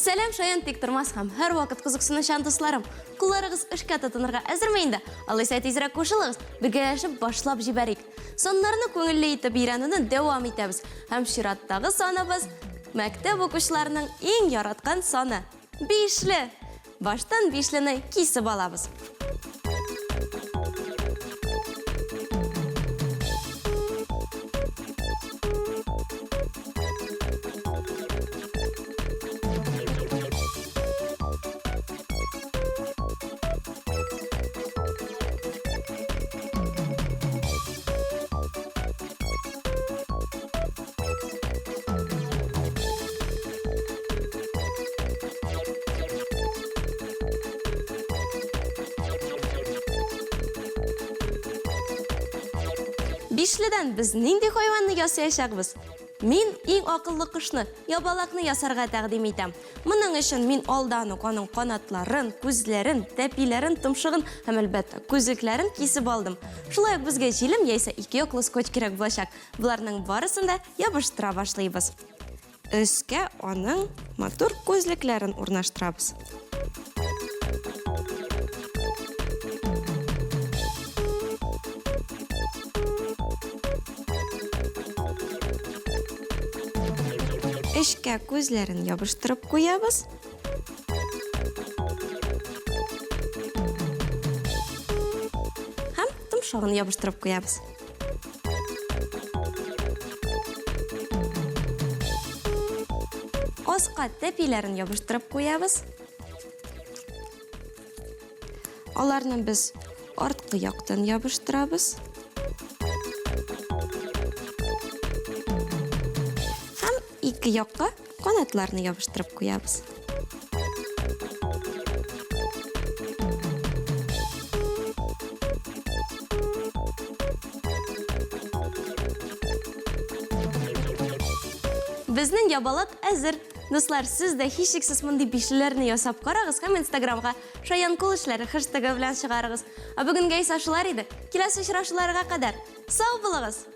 Сәлам, шаян тик тормас һәм һәрвакыт кызыксынучан дусларым. Кулларыгыз эшкә тотынырга әзерме инде? Алайса тизрәк кушылыгыз, бергәләшеп башлап җибәрик. Саннарны күңелле итеп өйрәнүне дәвам итәбез. Һәм чираттагы саныбыз мәктәп укучыларының иң яраткан саны. Бишле! Баштан бишлене кисеп алабыз. Бишледән без нинди хайванны ясаячакбыз? Мин иң акыллы кошны, ябалакны ясарга тәкъдим итәм. Моның өчен мин алдан ук аның канатларын, күзләрен, тәпиләрен, томшыгын һәм, әлбәттә, күзлекләрен кисеп алдым. Шулай ук безгә җилем яисә ике яклы скотч кирәк булачак. Боларның барысын да ябыштыра башлыйбыз. Өскә аның матур күзлекләрен урнаштырабыз. Эчкә күзләрен ябыштырып куябыз. Һәм томшыгын ябыштырып куябыз. Аска тәпиләрен ябыштырып куябыз. Аларны без арткы яктан ябыштырабыз. Һәм ике якка канатларны ябыштырып куябыз. Безнең ябалак әзер. Дуслар, сез дә һичшиксез мондый бишлеләрне ясап карагыз һәм Инстаграмга Шаян кул эшләре хэштегы белән чыгарыгыз. Ә бүгенгә исә шулар иде. Киләсе очрашуларга кадәр. Сау булыгыз!